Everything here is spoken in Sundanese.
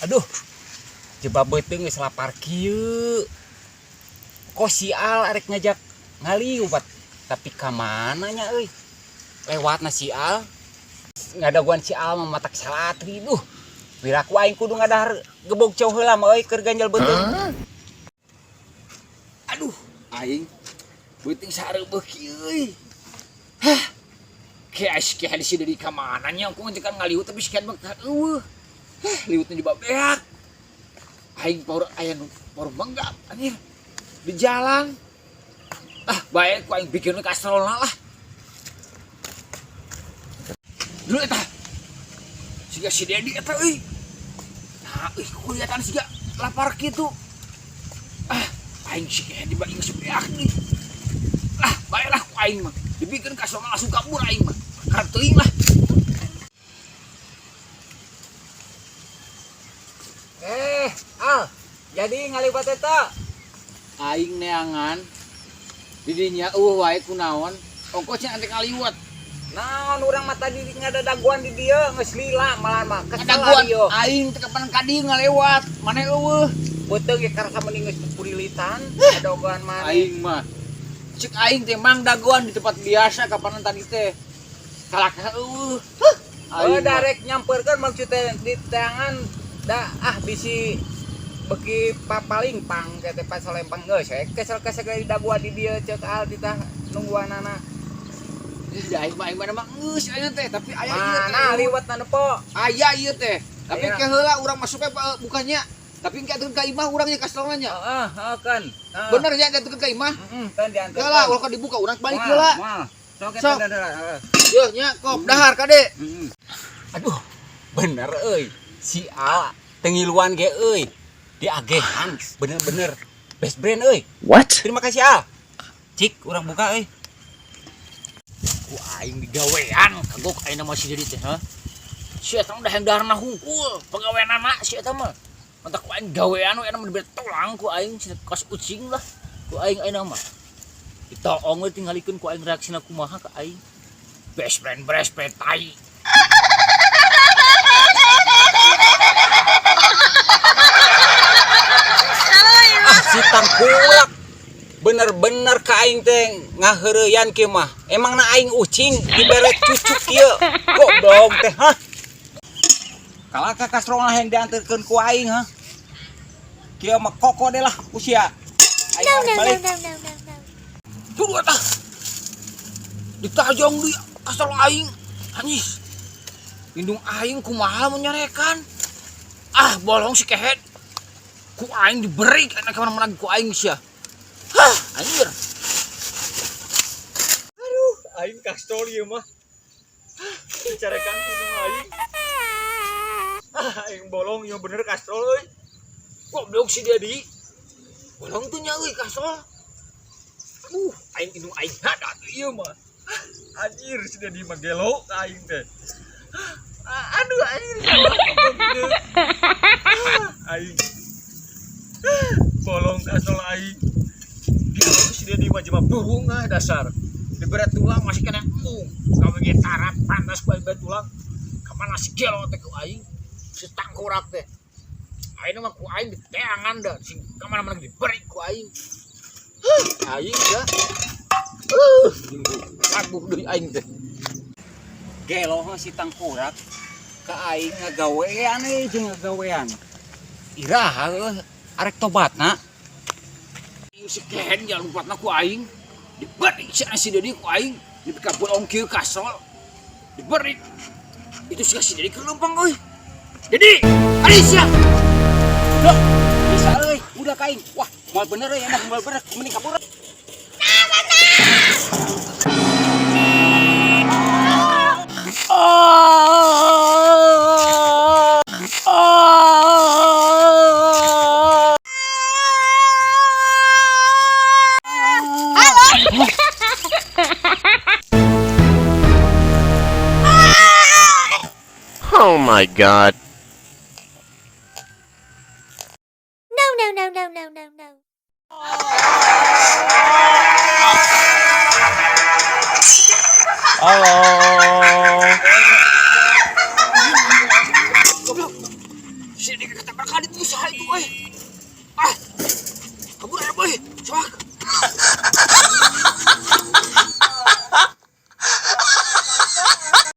Aduh, jebab beuteung geus lapar kieu. Kok si Al arek ngajak ngaliwat, tapi ka mana nya euy? Lewatna si Al. Ngadaguan si Al mah matak salatri duh. Piraku aing kudu ngadahar gebog cau heula mah euy keur ganjal beuteung. Aduh, aing beuteung sareubeuk kieu euy. Hah. Kayak si hadis dari ka mana nya aku kan ngaliwat tapi sekian mah eueuh. Hah, liwatnya di babeak. Aing power aya nu power menggap anjir. Di jalan. Ah, bae ku aing bikin kastrolna lah. Dulu eta. Siga si Dedi eta euy. Nah, euy kuliatan siga lapar kitu. Ah, aing si Dedi mah geus beak nih. Ah, bae lah ku aing mah. Dibikin kastrolna langsung kabur aing mah. Karep teuing lah. Al, jadi ngaliwat eta. Aing neangan didinya eueuh wae kunaon ongkos nya ante ngaliwat. Naon urang mah tadi ngadadaguan di dieu geus lila malah mah kesel Ngadaguan ieu. Aing teh kapan ka dieu ngalewat maneh eueuh. Beuteung ge karasa mending geus purilitan dagoan maneh. Aing mah cek aing teh mang dagoan di tempat biasa kapanan tadi teh kalakah eueuh. Hah, Oh, aing mah darek nyamperkeun maksudnya di tangan da ah bisi beki papaling pang ke teh pasolempang geus we kesel-kesel ge dagoan di dieu ceuk Al ditah nungguanana. Ih, da aing mah mah geus aya teh tapi aya ieu teh. Mana liwat na nepo? Aya ieu teh. Tapi Aya. ke heula urang masuk we bukannya. Tapi engke atuh ka imah urang nya kastrolna nya. Heeh, heeh kan. Heeh. Bener nya atuh ka imah. Heeh, kan diantar. Heula ulah ka dibuka urang balik heula. Moal. Sok Sok. eta heeh. Yeuh nya kop dahar kade. Heeh. Aduh, bener euy. Si Al tengiluan ge euy. Diagehan bener-bener best brand euy. What? Terima kasih Al. Cik, urang buka euy. Ku aing digawean kagok aing mah si Dedi teh, ha. Si eta mah dah daharna hungkul, pagaweanana si eta mah. Mantap ku aing gawean we mah dibere tulang ku aing si kos ucing lah. Ku aing ayeuna mah. Ditoong we tingalikeun ku aing reaksina kumaha ka aing. Best friend, best friend tai. Ah, si tangkulak. Bener-bener ka aing teh ngaheureyan kieu mah. Emangna aing ucing dibere cucuk kieu. Goblok teh, hah? Kalaka kastrolna hayang dianterkeun ku aing, hah? Kieu mah koko deh lah usia. Aing No, no, no, balik. no, no, no, no. Tunggu eta. Ditajong di kastrol aing. Anjis. Indung aing kumaha mun nyarekan. Ah, bolong si kehed. Ku aing diberi kana kemana-mana ku aing sia. Hah, anjir. Aduh, aing kastrol ieu mah. Hah, dicarekan ku indung aing. Ah, aing bolong ieu bener kastrol euy. Goblok si Dedi. Bolong tuh nya euy kastrol. Aduh, aing indung aing hadat ieu mah. Hah, anjir si Dedi mah gelo ka aing teh. Ah, aduh anjir salah. Ah, aing. Ah, bolong kastrol aing. Gelo si Dedi mah jelema burung ah dasar. Dibere tulang masih kena embung. Kamu ge tarap pantas ku aing bere tulang. Kamana si gelo teh ku aing? Si tangkurak teh. Aing mah ku aing diteangan dah. Sing kamana-mana diberi ku aing. Huh, aing ya. Aduh deui aing teh. Gelo si tangkurak ka aing ngagawean euy jeung ngagawean. Iraha euy arek tobatna. Ieu si kehen nya lumpatna ku aing. Diberi si si Dedi ku aing, dipika bolong kieu kastrol. Diberi. Itu si si Dedi keur leumpang euy. Dedi, ari sia. Duh, bisa euy, udah ka aing. Wah, moal bener euy, enak moal bener, mending kabur. Oh my god. No, no, no, no, no, no, no. Halo. Goblok. Si Dedi ketabrak ka ditu, saha itu euy? Ah.